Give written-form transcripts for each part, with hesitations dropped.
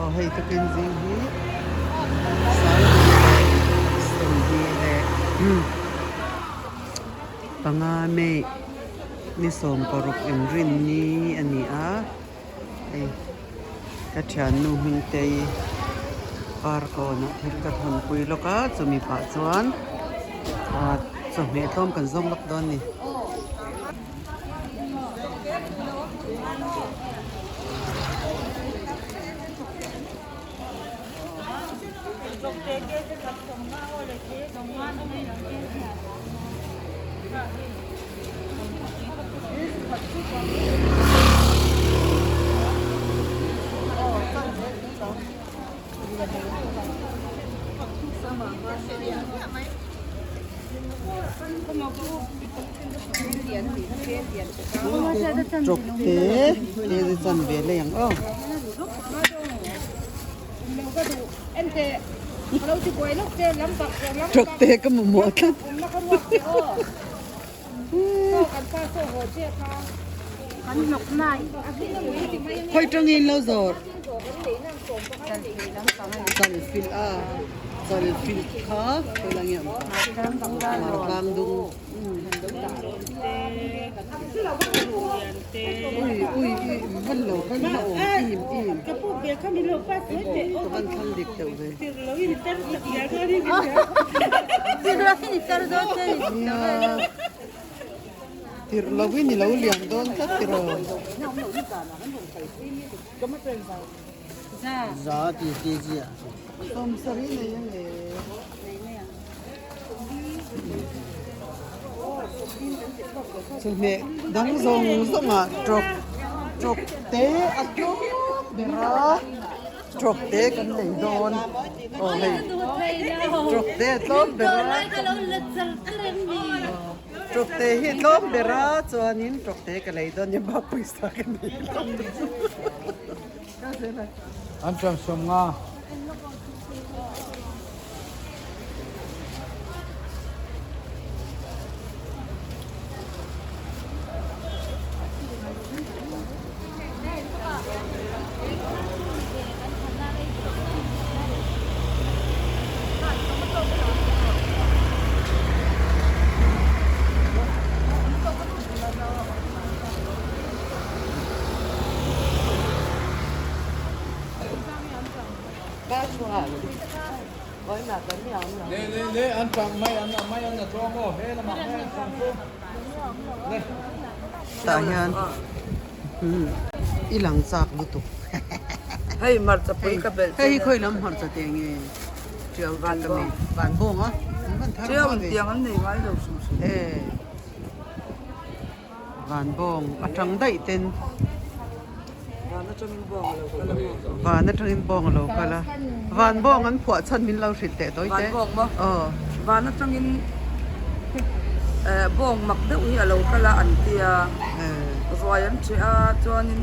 Aw hei tukin zing hi Sanghnih leh 20 leh panga May ni 16 inrinni a ni a hei ka thiannu Hmingtei parkawnah thil ka thawnpui lawk a chumi pah chuan chawhmeh tlawm kan zawng lawk dawn a ni. Tawk te te te chan ve lei ang aw. Tawk te ka mamawh tlat. Khawi tangin lo zawr. Chalfilh a chalfilh kha khawi lai nge a awm ta mar tlang dung ui ui i van lo kal na awm im im ka van thlang dik deuh ve nia tirh lovin i lo lian dawn tlat tiraw. Za ti kg ah. 70 nei ang e. Chawhmeh dang zawng zawng ah trawk trawk te a tlawm ber a trawk te kan nei dawn aw hei trawk te a tlawm ber a trawk te hi a tlawm ber a chuanin trawk te ka lei dawn nia bak pawisa ka nei lo. An ṭam sawm nga. Tah hian i lang chak lutuk hei hmarcha pui ka belh hei hi khawi lam hmarcha te nge tiau van bawng a tiau tiang an nei ngai lo hrim hrim e. Van bawng atang daih ten Van atangin bawng a lo kal a maw? Van atangin bawng a lo kal a. Van bawng an phuah chhan min lo hrilh teh tawi te. Van bawng maw? Aw. Van atangin eh bawng mak deuh hi a lo kal a an tia. Ruai an ṭheh a chuanin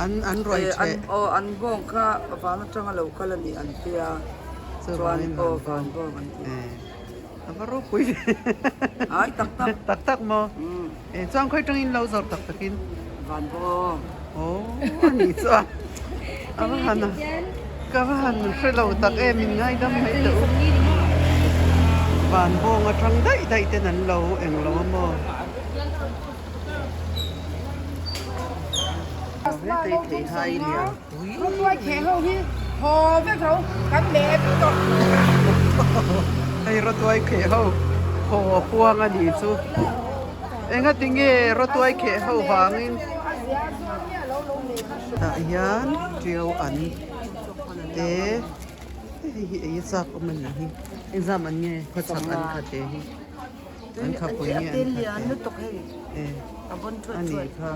An an ruai ṭheh. Aw an bawng kha van atang a lo kal a ni an tia. Chuan aw van bawng an ti. A va ropui ve. Ai tak tak. Tak tak maw? E chuan khawi tangin lo zawrh tak takin. Van bawng. Aw a nih chuan a va han ka va han hre lo tak em in ngaidam mai teh u. Van bawng atang daih daih ten an lo eng lo a maw. Hei thei hai lian pui. Hei rawtuai kheh ho haw huang a nih chu. Engati nge rawtuai kheh ho vangin tah hian tiau an te hei hi ei a chak awm a nih hi. Engzam an nge khawchhak an khat e hi. An khapui nge an khat e. A nih kha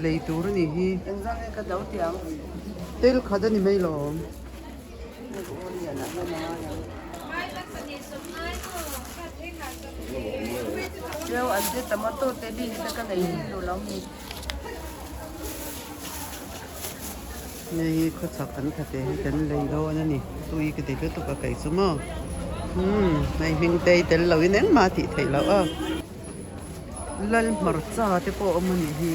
lei tur a nih hi. Tel khat a ni mai lawm. Hei hi khawchhak an khat e hi kan lei dawn a ni tui ka ti lutuk a kei chu maw umm hei hming te hi tel lo in engmah a tih theih loh a. Lal hmarcha te pawh a awm a nih hi.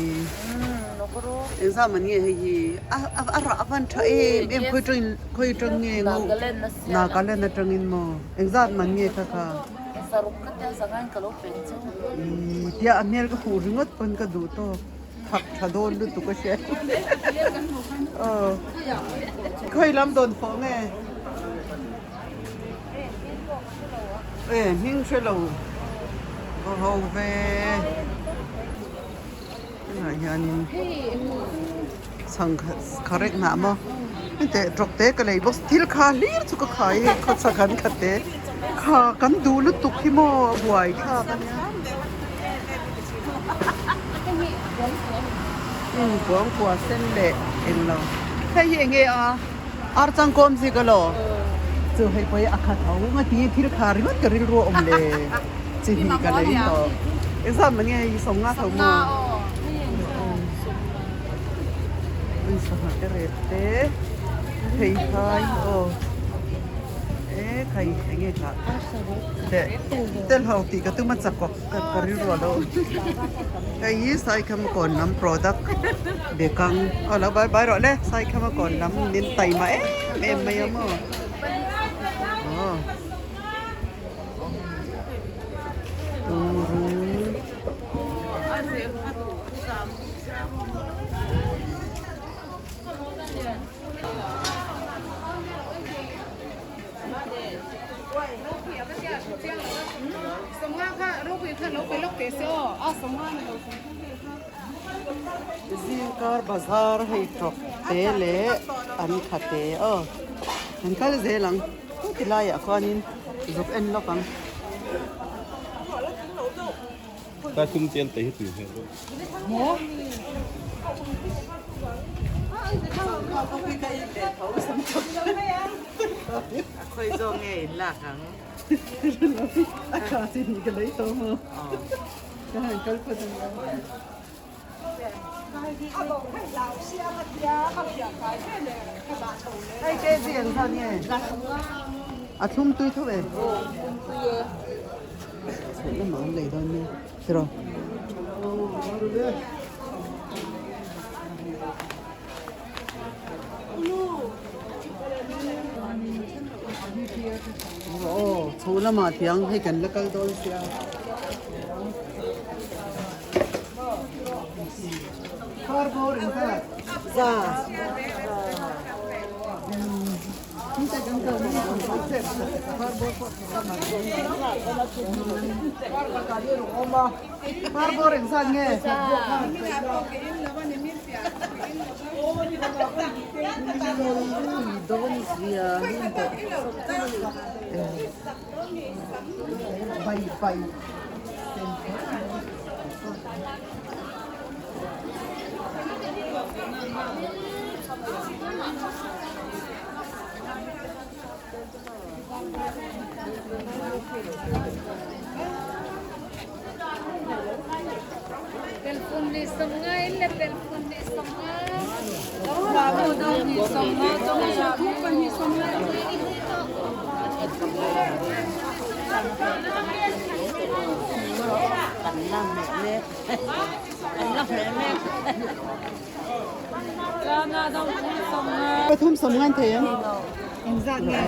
Engzah man nge hei hi a rah a van tha em em khawi tangin khawi tang nge ngo Nagaland atangin maw engzat man nge kha kha Ih tia a hmel ka hmuh ringawt pawn ka duh tawk thak tha dawn lutuk a hria aw khawi lam dawn fawh nge. E hming hre lo va ho ve tunah hianin chhang kharek hnah maw heti tawk te ka lei bawk thil kha hlir chu ka khai hei khawchhak an khat te kha kan duh lutuk hi maw a buai thlak a nia umm kuangkuah sen leh englo hei hi enge a. Ar changkawm zik alaw? Chu hei pawh hi a khat ho nga ti thil kha ringawt ka rilru a awm le chi hnih ka lei tawh. Engzat mah nge hei sawmnga tho maw? An sangha te rep te phei khai aw e khai enge tah teh tel ho tih ka tum a chakawk ka rilru a lo hei hi Saikham kawn lam product. Bekang aw lo bai bai rawh le Saikhama kawn lam min taima em em mai a maw aw tungrung Zingkar bazar hei tawk te leh an kha te aw an kal zel ang heti laiah khuanin zuk en lawk ang. Hei te zia ang khan nge a thlum tui tho e chheh lamah an lei dawn nia tiraw. Aw chho lamah tiang hei kan la kal dawn sia. Pathum sawm ngan thei ang. Engzat nge?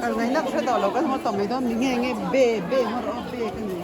Kal ngai nak hre tawh lo kan haw tawh mai dawn mi nge nge be be haw rawh aw be ka ni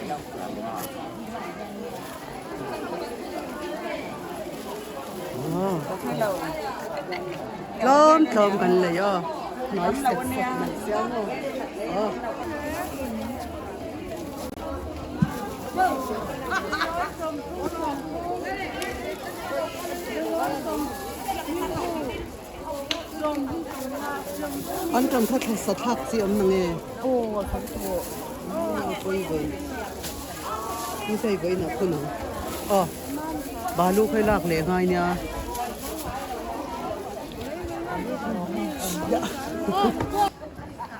lawk a Tlawm tlawm kan lei aw hnuai sek sek mai sia maw aw. An ṭan kha thla sa thlak chi awm na nge? Aw a khat tawh. Aw pawi vawi. Ni phei vawi na phun ang. Aw balu khawi lak leh ngai nia.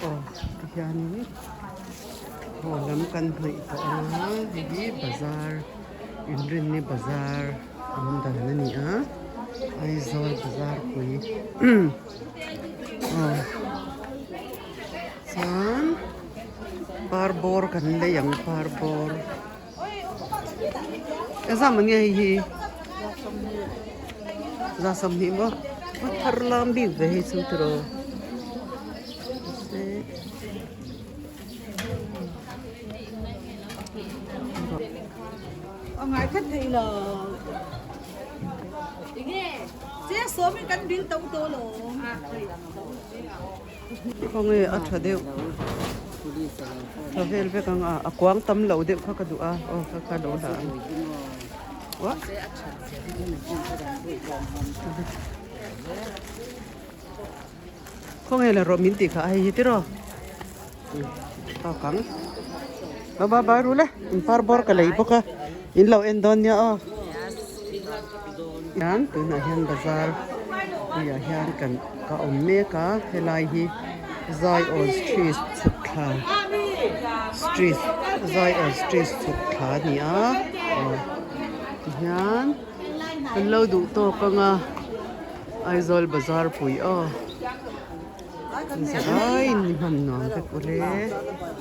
Aw tihianin haw lam kan hnaih tawh ang a hei hi bazar inrinni bazar awm dan a ni a Aizawl bazar pui aw chuan par bawr kan lei ang par bawr engzah mah nge hei hi za 20 maw a thar lam bik ve hei chu tiraw. Khawnge a tha deuh tha vel vek ang a a kuang tam lo deuh kha ka duh a aw kha kha lo dah ang uah khawnge la rawh min tih kha a hei hi tiraw tawk ang ba ba ba rul e in par bawr ka lei bawk a in lo en dawn nia aw hian tunah hian bazar puiah hian kan ka awm mek a helai hi Zion street chhuk thla street Zion street chhuk thla a ni a aw tihian kan lo duh tawk ang a Aizawl bazar pui aw. Zai ni hman nuam vek ule.